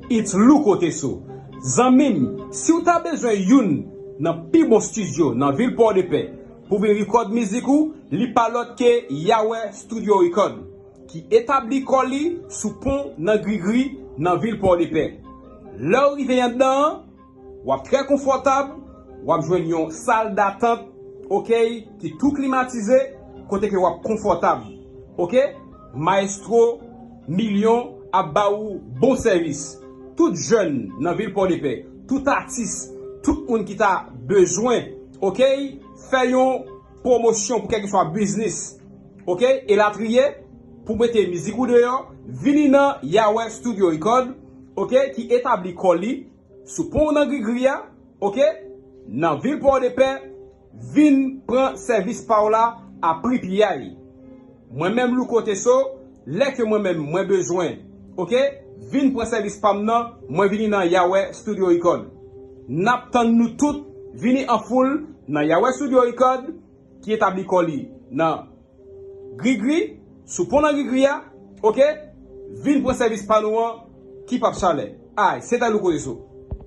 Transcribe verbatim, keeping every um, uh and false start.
It's Louko Teso. Zanmi m, si w ta bezwen youn nan pi bon estidyo nan vil Pòdepè pou vin rekòd mizik ou, li pa lòt ke Yawè Studio Record, ki etabli kò li sou pon nan Grigri nan vil Pòdepè. Lè w rive anndan an, w ap trè konfòtab, w ap jwenn yon sal datant, oke, ki tou klimatize, kote ke w ap konfòtab, oke? Maestro Milyon ap ba ou bon sèvis. Tout jèn nan vil Pòdepè, tout atis, tout moun ki ta bezwen, oke, fè yon pwomosyon pou kèlkeswa biznis, oke, elatriye, pou mete mizik ou deyò, vini nan Yawè Studio Record, oke, ki etabli kò li sou pon nan Grigri a, oke, nan vil Pòdepè, vin pran sèvis pa w la a pri piyay. Mwen menm Louko Teso, lè ke mwen menm mwen bezwen, oke, vin pran sèvis pa m nan, mwen vini nan Yawè Studio Record. N ap tann nou tout, vini an foul nan Yawè Studio Record, ki etabli kò li nan Grigri, sou pon nan Grigri a, oke, vin pran sèvis pa nou an, ki p ap chalè. Ay, se ta Louko Teso.